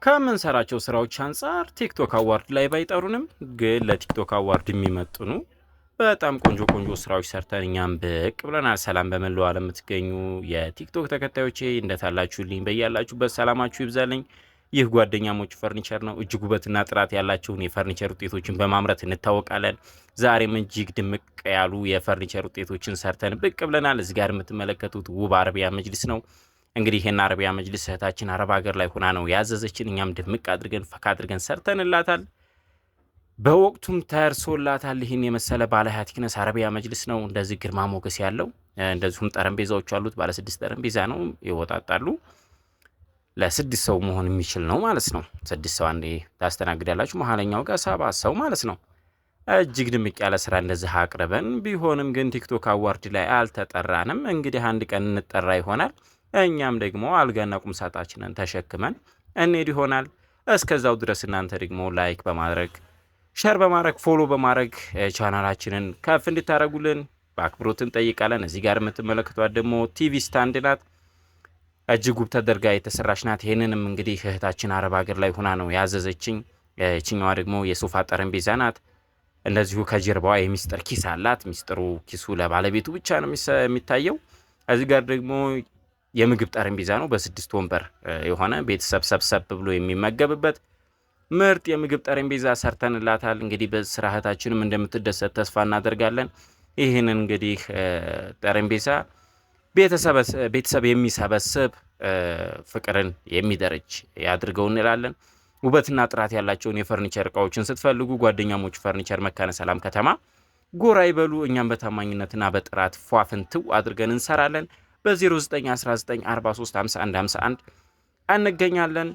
ከምንሰራቸው ስራዎች አንጻር ቲክቶክ award ላይ ባይጠሩንም ግን ለቲክቶክ award የሚመጥኑ በጣም ቆንጆ ቆንጆ ስራዎች ሰርተን እኛም ብቅ ብለናል። ሰላም በመላው ዓለም የምትገኙ የቲክቶክ ተከታዮቼ እንደት አላችሁልኝ? በያላችሁበት ሰላማችሁ ይብዛልኝ። ይህ ጓደኛሞች ፈርኒቸር ነው። እጅግ ውበትና ጥራት ያላቸውን የፈርኒቸር ውጤቶችን በማምረት እንታወቃለን። ዛሬም እጅግ ድምቅ ያሉ የፈርኒቸር ውጤቶችን ሰርተን ብቅ ብለናል። እዚህ ጋር የምትመለከቱት ውብ አረቢያ መጅልስ ነው። እንግዲህ ይህን አረቢያ መጅልስ እህታችን አረብ ሀገር ላይ ሆና ነው ያዘዘችን። እኛም ድምቅ አድርገን ፈካ አድርገን ሰርተንላታል። በወቅቱም ተርሶላታል። ይህን የመሰለ ባለ ሀያ thickness አረቢያ መጅልስ ነው። እንደዚህ ግርማ ሞገስ ያለው፣ እንደዚሁም ጠረጴዛዎች አሉት። ባለ ስድስት ጠረጴዛ ነው፣ ይወጣጣሉ። ለስድስት ሰው መሆን የሚችል ነው ማለት ነው። ስድስት ሰው አንዴ ታስተናግዳላችሁ። መሀለኛው ጋር ሰባት ሰው ማለት ነው። እጅግ ድምቅ ያለ ስራ እንደዚህ አቅርበን ቢሆንም ግን ቲክቶክ award ላይ አልተጠራንም። እንግዲህ አንድ ቀን እንጠራ ይሆናል። እኛም ደግሞ አልጋና ቁም ሳጥናችንን ተሸክመን እንሄድ ይሆናል። እስከዛው ድረስ እናንተ ደግሞ like በማድረግ፣ share በማድረግ፣ follow በማድረግ ቻናላችንን ከፍ እንድታደርጉልን በአክብሮት እንጠይቃለን። እዚህ ጋር የምትመለከቷት ደግሞ TV stand ናት። እጅግ ውብ ተደርጋ የተሰራች ናት። ይህንንም እንግዲህ እህታችን አረብ ሀገር ላይ ሆና ነው ያዘዘችኝ። ይችኛዋ ደግሞ የሶፋ ጠረጴዛ ናት። እንደዚሁ ከጀርባዋ የሚስጥር ኪስ አላት። ሚስጥሩ ኪሱ ለባለቤቱ ብቻ ነው የሚታየው። እዚህ ጋር ደግሞ የምግብ ጠረጴዛ ነው። በስድስት ወንበር የሆነ ቤተሰብ ሰብሰብ ብሎ የሚመገብበት ምርጥ የምግብ ጠረጴዛ ሰርተንላታል። እንግዲህ በስራ እህታችንም እንደምትደሰት ተስፋ እናደርጋለን። ይህንን እንግዲህ ጠረጴዛ ቤተሰብ የሚሰበስብ፣ ፍቅርን የሚደረጅ ያድርገው እንላለን። ውበትና ጥራት ያላቸውን የፈርኒቸር እቃዎችን ስትፈልጉ ጓደኛሞች ፈርኒቸር መካነ ሰላም ከተማ ጎራ ይበሉ። እኛም በታማኝነትና በጥራት ፏፍንትው አድርገን እንሰራለን። በ0919435151 እንገኛለን።